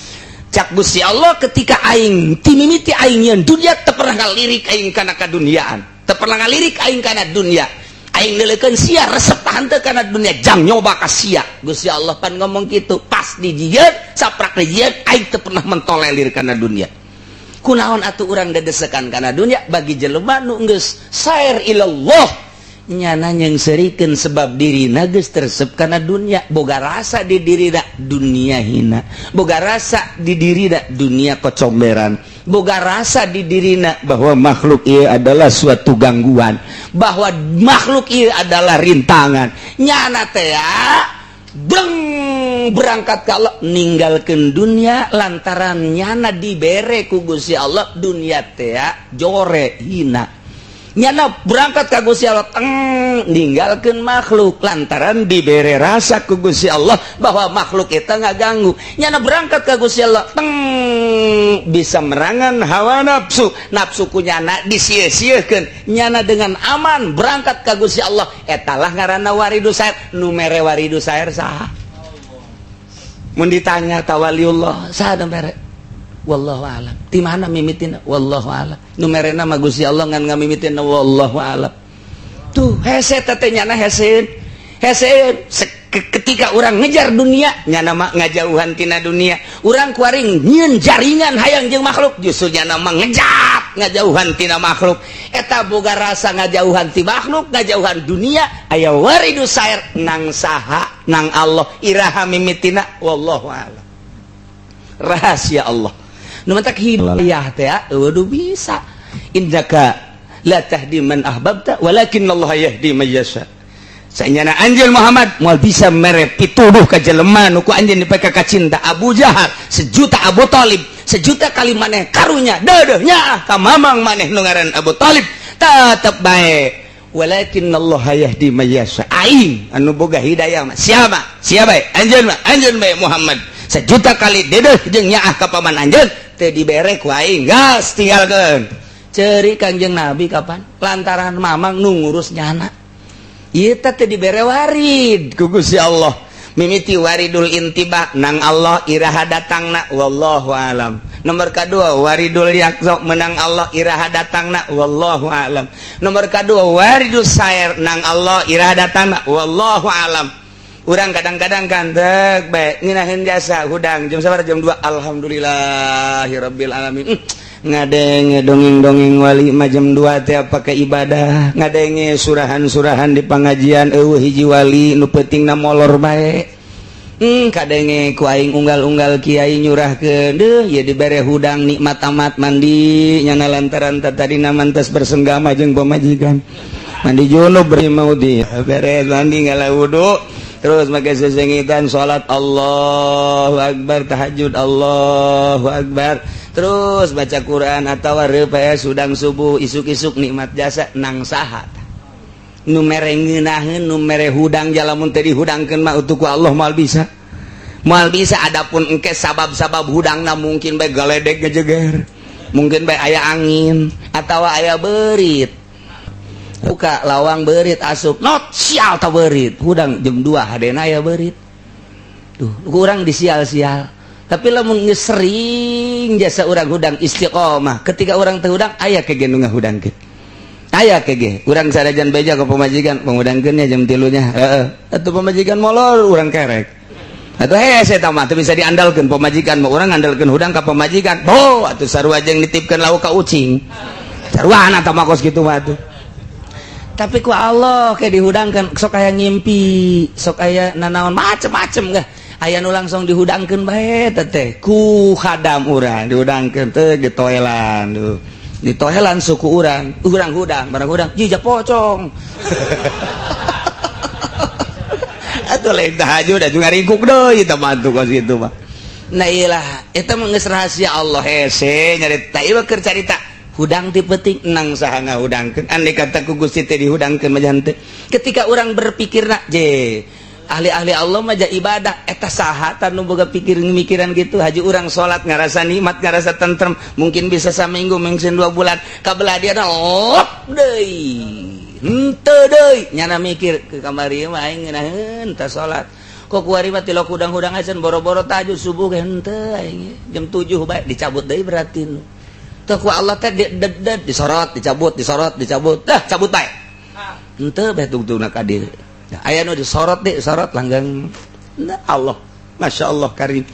Cak Gusti Allah, ketika aing timimiti aing nyeun dunia, teu pernah ngalirik aing kana kaduniaan, teu pernah ngalirik aing kana dunia. Aing neuleukeun sia resep henteu kana dunia, jang nyoba ka sia. Gusti Allah pan ngomong kitu pas dijieun, saprak dijieun, aing teu pernah mentolelir kana dunia. Kunaon atuh urang dedesekan kana dunia? Bagi jelema nu geus sair ilallah, nyana nyengserikeun sebab dirina geus teresep kana dunia, boga rasa di dirina dunia hina, boga rasa di dirina dunia kocomberan, boga rasa di dirina bahwa makhluk ieu adalah suatu gangguan, bahwa makhluk ieu adalah rintangan. Nyana teh breng berangkat ka Allah, ninggalkeun dunia lantaran nyana dibere ku Gusti Allah dunia teh jore, hina. Nyana berangkat ka Gusti Allah, teng, ninggalkeun makhluk lantaran dibere rasa ku Gusti Allah bahwa makhluk kita nggak ganggu. Nyana berangkat ka Gusti Allah, teng, bisa merangan hawa nafsu, nafsu ku nyana disia-siakeun, nyana dengan aman berangkat ka Gusti Allah. Etalah ngaranna waridu sair. Nu mere waridu sair saha? Mun ditanya tawaliullah saha nu mere? Wallahu alam. Di mana mimitina? Wallahu alam. Nu merena mah Gusti Allah, ngan ngamimitina wallahu alam. Tuh hese teh nyana, hese hese. Ketika orang ngejar dunia, nyana mah ngajauhan tina dunia. Urang kuaring nyieun jaringan hayang jeung makhluk, justru nyana mah ngejat ngajauhan tina makhluk. Eta boga rasa ngajauhan ti makhluk, ngajauhan dunia, aya waridu sair nang saha? Nang Allah. Iraha mimitina? Wallahu alam, rahasia Allah. Nu matak hidayah teh waduh bisa. Innaka la tahdi man ahbabta walakin Allah yahdi man yasha. Sanyana anjeun Muhammad moal bisa mere pituduh ka jelema nu ku anjeun dipeka kacinta. Abu Jahal sejuta, Abu Thalib sejuta kali maneh karunya deudeuh nyaah ka mamang maneh nu ngaran Abu Thalib, tetep bae walakin Allah yahdi may yasha. Aing anu boga hidayah mah siapa siapa bae, anjeun mah anjeun bae. Muhammad sejuta kali deudeuh jeung nyaah ka paman anjeun teu dibere ku aing, gas tinggalkeun. Ceri Kangjeng Nabi kapan lantaran mamang nu ngurus nyana. Ieu teh dibere warid ku Gusti Allah, mimiti waridul intibah nang Allah, iraha datangna wallahu alam. Nomor kedua waridul yaqzo menang Allah, iraha datangna wallahu alam. Nomor kedua waridul sair nang Allah, iraha datangna wallahu alam. Urang kadang-kadang kan dek bae ngeunaheun jasa hudang jam sabaraha? Jam 2. Alhamdulillahirabbil alamin. Ngadenge dongeng-dongeng wali mah jam 2 teh pakai ibadah, ngadenge surahan-surahan di pengajian, eueuh hiji wali nu pentingna molor bae. Kadenge ku aing unggal-unggal kiai nyurahkeun deuh ya dibere hudang nikmat amat mandi nyana lantaran tadi mantas bersenggama jeung pamajikan, mandi junub beri mau di beres mandi ngala wudu, terus make sesengitan salat, Allahu akbar, tahajud, Allahu akbar, terus baca Quran atau reupaya sudang subuh isuk-isuk nikmat jasa nang saha nu mere ngeunaheun, nu mere hudang? Jalamun teh dihudangkeun mah utuh ku Allah moal bisa, moal bisa. Adapun engke sabab-sabab hudangna mungkin bae galedeg ngejeger, mungkin bae aya angin atau aya beurit, buka lawang beurit asup, not sial ta beurit hudang jam 2 hadena aya beurit tuh kurang disial-sial. Tapi lamun geus sering jasa urang hudang istiqomah, ketika urang teu hudang aya kege nu ngahudangkeun, aya kege. Urang sarajan beja ke pamajikan, pangudangkeun nya jam 3 nya, heeh atuh pamajikan molor urang kerek atuh. Hese eta mah teu bisa diandalkeun pamajikan mah. Urang ngandalkeun hudang ka pamajikan, bo atuh sarua jeung nitipkeun lauk ka ucing, sarua eta mah kos kitu mah atuh. Tapi ku Allah kayak dihudangkan, sok aya ngimpi, sok aya nanaon macem-macem gah, aya nu langsung dihudangkeun bae teh ku khadam urang, dihudangkeun teh di toelan tuh, di toelan suku urang, urang hudang barang hudang jijak pocong atuh lain tahajud atuh ngaringkuk deui eta mah tuh kos kitu mah. Nah iyalah eta mah geus rahasia Allah. Hese nyarita ieu keur carita hudang ti penting nang saha ngahudangkeun. Andai kata ku Gusti teh dihudangkeun mah henteu. Ketika orang berpikirna je ahli-ahli Allah mah ja ibadah eta saha tah nu boga pikir mikiran gitu? Haji urang salat ngarasa nikmat, ngarasa tentrem, mungkin bisa saminggu, mungkin 2 bulan, kabelah dia lop deui henteu deui. Nyana mikir ke kamari mah aing ngeunaheun tah salat kok kuari mah tilok hudang-hudang acan boro-boro tahajud subuh ge henteu aing jam 7 bae dicabut deui. Berarti nu teu ku Allah teh disorot, dicabut, disorot, dicabut, dah cabut bae henteu bae tungtungna ka dieu. Aya nu disorot, disorot langgang. Nah, Allah Masya Allah karim.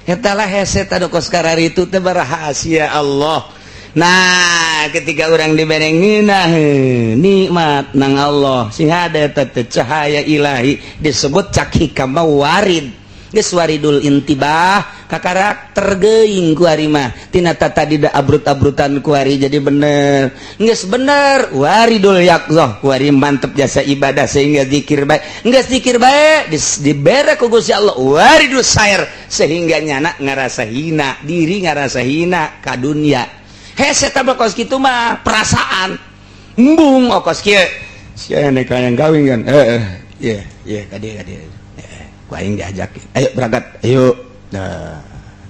Eta lah hese tadu kos kararitu teh rahasia Allah. Nah, ketika orang dibere ngeunah nikmat nang Allah sing ada eta teh cahaya ilahi disebut cak hikam warid. Geus waridul intibah ka karakter geuing ku ari mah tina tadi da abrut-abrutan ku ari jadi bener. Geus bener waridul yaqzah ku ari mantep jasa ibadah sehingga zikir bae. Geus zikir bae dibere ku Gusti Allah waridul sair sehingga nyana ngarasa hina diri, ngarasa hina ka dunya. Hese tah kos kitu mah perasaan embung. Oh, kos kieu sia nek hayang kawin kan? Heeh, iya iya, ka dieu, ka dieu ku aing diajak, ayo berangkat, ayo. Nah,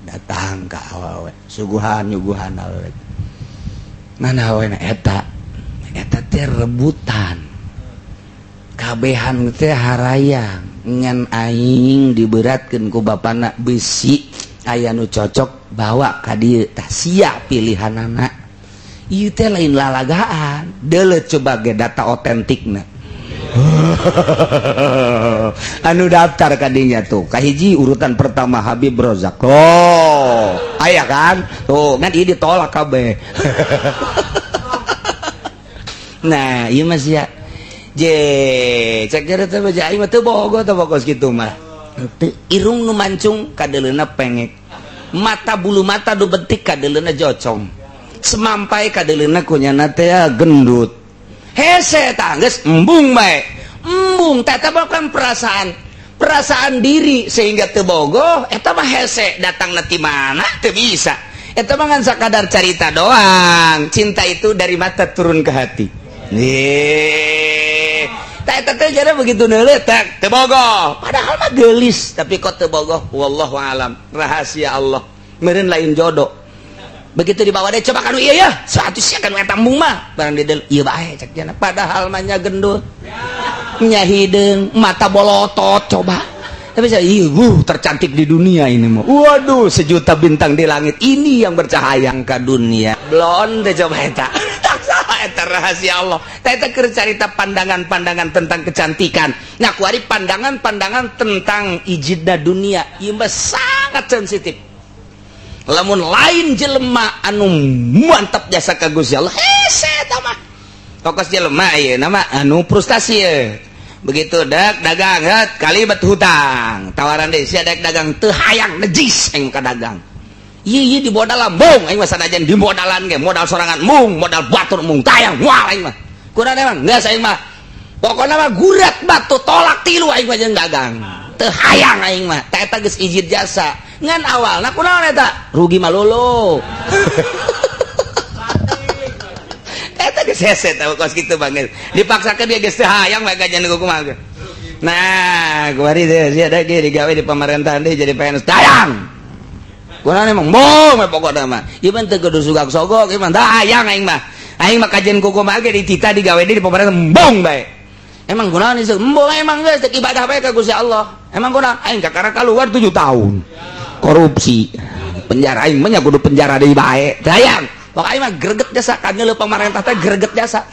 datang ke awewe, suguhan nyuguhan awewe. Mana awewe eta? Eta teh rebutan, kabehan teh harayang, ngan aing diberatkeun ku bapana besi aya nu cocok bawa ka dieu. Tah sia pilihanana ieu teh lain lalagaan. Deuleu coba ge data otentikna anu daftar kadinya tuh. Kahiji urutan pertama Habib Rozak. Oh, aya kan tuh, kan ieu ditolak kabeh. Nah, ieu mah sia je cek jare teh baja aing mah teu bogo teh kos kitu mah. Teu, irung nu mancung kadeuleuna pengek, mata bulu mata nu betik kadeuleuna jocong, semampai kadeuleuna kunyana teh gendut. Hese tah geus embung bae. Embung, teta bukan perasaan, perasaan diri sehingga teu bogoh. Eta mah hese datang ti mana teu bisa. Eta mah ngan sakadar carita doang. Cinta itu dari mata turun ke hati. Nih, tak eta teh jadi begitu neuleuh tak teu bogoh. Padahal mah geulis, tapi kok teu bogoh, wallahu alam. Rahasia Allah. Meureun lain jodoh. Begitu dibawa deh, coba kanu iya ya, satu sia kanu eta embung mah. Barang didel, ieu bae cek jana. Padahal mah nya gendut. Nya hideung, mata bolotot coba. Tapi saya, iya, tercantik di dunia ini mah. Waduh, sejuta bintang di langit ini yang bercahaya ke dunia. Blon teh coba eta. Tak salah eta rahasia Allah. Tah eta keur carita pandangan-pandangan tentang kecantikan. Nah, kuari pandangan-pandangan tentang ijidna dunia. Ieu mah sangat sensitif. Lamun lain jelema anu mantap jasa ka Gusti Allah, hese eta mah. Tokos jelema ieu nama anu frustasi ye. Begitu dak dagang het kalibat hutang. Tawaran deui sia dek dagang teu hayang nejis aing ka dagang. Ieu ieu di modal lambung aing mah sanajan di modalan ge modal sorangan mung modal batur mung tayang moal aing mah. Kurang emang geus aing mah. Pokona mah gurat batu tolak tilu aing mah jeung dagang. Teu hayang aing mah. Tah eta geus ijid jasa. Ngan awalna kunaon eta? Rugi malulu. Eta geus hese tah kos kitu banget. Dipaksakeun dia geus teu hayang bae gajian kumaha ge. Nah, kuari teh sia da ge digawe di pemerintahan deui jadi PNS tayang. Kunaon emang bong we pokona mah. Ieu mah teu kudu sugak sogok, ieu mah hayang aing mah. Aing mah kajian kumaha ge ditita digawe di pemerintahan bong bae. Emang kunaon ieu? Embung emang geus teu ibadah bae ka Gusti Allah. Emang kunaon? Aing kakara keluar 7 tahun. Korupsi. Penjara aing mah nya kudu penjara deui bae. Hayang. Pokoknya mah greget jasa kan ngeuleuh pamarentah teh greget jasa.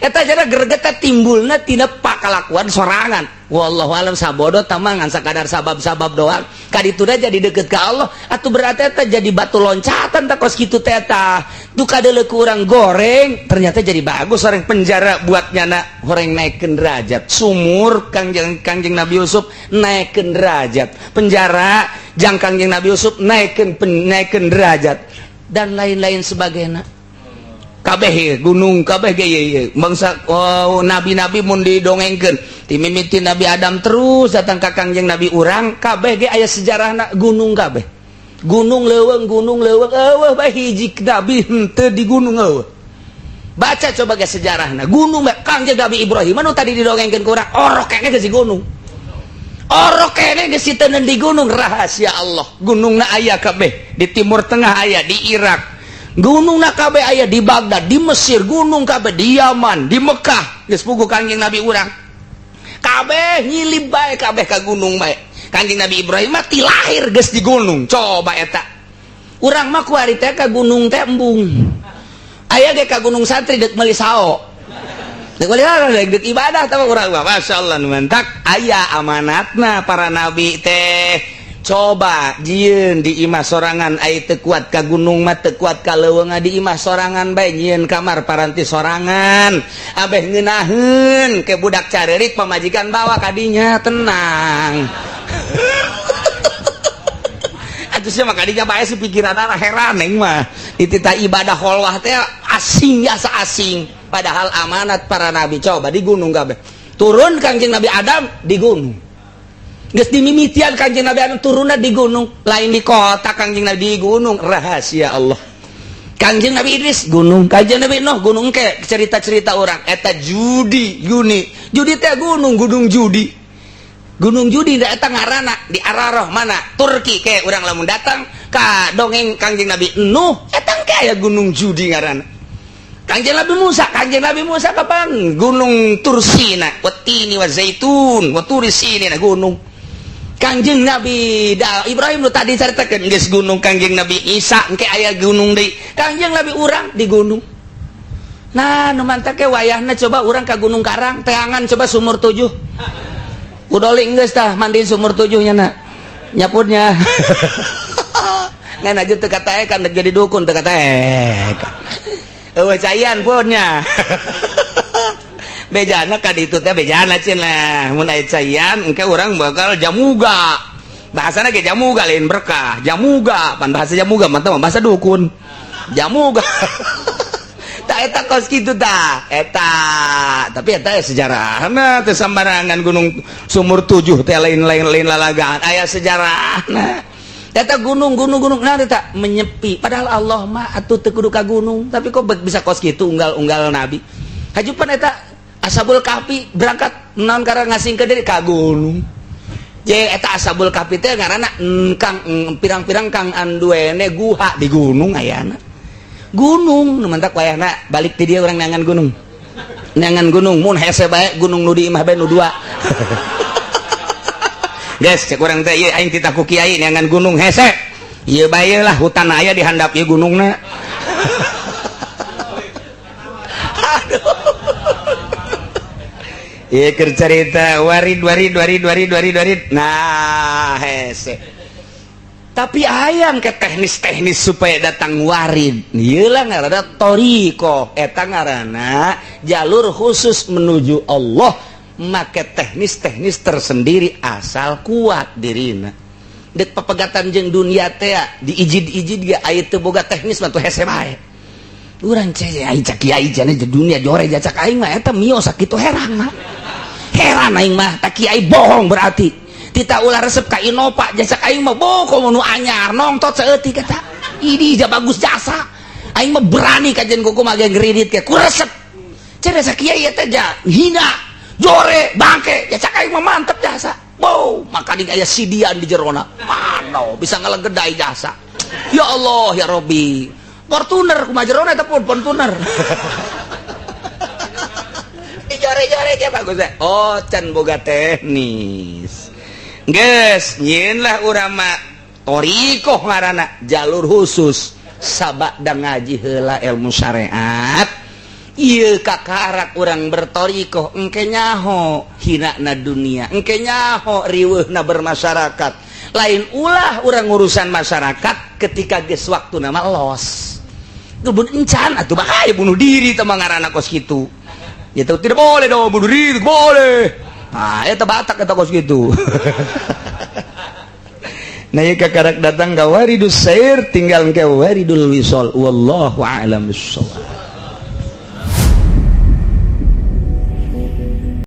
Eta jana greget teh timbulna tina pakalakuan sorangan. Wallahu alam sabodo tamah ngan sakadar sabab-sabab doang. Kadituna jadi deket ka Allah atuh berarti eta jadi batu loncatan tah kos kitu teh tah. Duh kadeuleuh ku urang goreng ternyata jadi bagus orang penjara buat nyana horeng naikkeun derajat. Sumur Kangjeng Kangjeng Nabi Yusuf naikkeun derajat. Penjara jang Kangjeng Nabi Yusuf naikkeun naikkeun derajat dan lain-lain sebagainya. Kabeh gunung kabeh ge ieu bangsa oh, nabi-nabi mun didongengkeun ti mimiti Nabi Adam terus datang ka Kangjeng Nabi urang kabeh ge aya sejarahna gunung kabeh. Gunung leuweung eueuh bae hiji nabi henteu di gunung eueuh. Baca coba ge sejarahna gunung bae Kangjeng Nabi Ibrahim anu tadi didongengkeun ku urang orok kene geus di gunung. Orok kene geus siteun di gunung rahasia Allah. Gunungna aya kabeh di Timur Tengah aya di Irak. Gunung na kabeh aya di Baghdad, di Mesir, gunung kabeh di Yaman, di Mekah. Geus puguh Kangjeng Nabi urang. Kabeh nyilib bae kabeh ka gunung bae. Kangjeng Nabi Ibrahim mah ti lahir geus di gunung. Coba eta. Urang mah kuari teh ka gunung teh embung. Aya ge ka gunung santri deuk meuli sao. Deuk meuli sao deuk ibadah tah urang mah. Masyaallah nu mantak aya amanatna para nabi teh. Coba jieun di imah sorangan ai teu kuat ka gunung mah teu kuat ka leuweung di imah sorangan bae nyieun kamar paranti sorangan abeh ngeunaheun ke budak careurik pamajikan bawa kadinya tenang. Atuh sia mah kadinya bae si pikiranna heran aing mah dititah ibadah kholwah teh asing jasa asing padahal amanat para nabi coba di gunung kabeh turun Kangjeng Nabi Adam di gunung. Geus dimimitian Kangjeng Nabi Adam turunna di gunung, lain di kota Kangjeng Nabi di gunung, rahasia Allah. Kangjeng Nabi Idris gunung, Kangjeng Nabi Nuh gunung ke cerita-cerita orang eta judi juni. Judi teh gunung, gunung judi. Gunung judi da eta ngaranna di Araroh mana? Turki ke urang lamun datang ka dongeng Kangjeng Nabi Nuh eta ke aya gunung judi ngaranna. Kangjeng Nabi Musa kapan? Gunung Tursina, watini wa zaitun, wa turisina gunung. Kangjeng Nabi Ibrahim nu tadi caritakeun geus gunung Kangjeng Nabi Isa engke aya gunung deui. Kangjeng Nabi urang di gunung. Nah, nu mantak ke wayahna coba urang ka Gunung Karang, teangan coba sumur 7. Udoling geus tah mandi sumur 7 nya na. Nyapurnya. Ngan aja teu katae kan jadi dukun teu katae. Eueuh caian punnya. Bejana ka ditu teh bejana cenah mun aya caian engke urang bakal jamuga. Bahasana ge jamuga lain berkah, jamuga pan bahasa jamuga mantap bahasa dukun. Jamuga. Tah, eta kos kitu tah eta. Tapi eta ya sejarahna, teu sambarangan gunung sumur tujuh teh, lain-lain, lain lalagaan, aya sejarahna eta gunung gunung gunung. Nah, eta menyepi, padahal Allah mah atuh teu kudu ka gunung, tapi kok bisa kos kitu unggal-unggal nabi hajupan eta Ashabul Kahfi berangkat naon karena ngasing ke diri ka gunung. Je eta Ashabul Kahfi teh ngaranna kang pirang-pirang kang anduene guha di gunung, ayana gunung nu mantak wayahna balik ti dieu urang neangan gunung, neangan gunung. Mun hese bae gunung nu di imah bae nu dua. Guys, cek urang teh ieu aing titah ku kiai neangan gunung hese. Ieu bae lah, hutan aya di handap ieu gunungna. Aduh. Ieu keur carita warid warid warid warid warid warid. Nah, hese. Tapi ayang ke teknis-teknis supaya datang warid. Ieu lah ngaranna thoriqoh. Eta ngaranna jalur khusus menuju Allah, make teknis-teknis tersendiri asal kuat dirina. Dek pepegatan jeung dunia teh diijid-ijid ge aya teu boga teknis mah tuh hese bae. Urang cek aing, cak kiai cenah dunia jore, jacak aing mah eta mio sakitu herang mah. Heran aing mah, tak kiai bohong berarti. Tita ulah resep ka Innova, jacak aing mah boko nu anyar nongtot saeutik eta. Ini ja bagus jasa. Aing mah berani kajian kuku mah ngridit ke ku resep. Cenah kiai eta ja hina jore bangke, ya cak aing mah mantep jasa. Wow, maka ding aya sidian di jerona mano bisa ngalegedai jasa. Ya Allah ya Robbi, Fortuner kumaha jerona eta pun Fortuner jore-jore dia bagus. Oh, can boga teknis. Geus nyieun lah urang mah thoriqoh, ngaranna jalur khusus. Sabak dan ngaji heula ilmu syariat. Iya, kakarak urang berthoriqoh, engke nyaho hina na dunia, engke nyaho riweuhna bermasyarakat. Lain ulah urang urusan masyarakat ketika geus waktu nama los kebun encan atuh bahaya bunuh diri teh ngaranna kos kitu. Itu tidak boleh dong bunuh diri, boleh. Nah, eta batak eta kos kitu. Nah, ieu kakarak datang ka waridus sair, tinggal ke waridul wisol. Wallahu a'lam bissawab.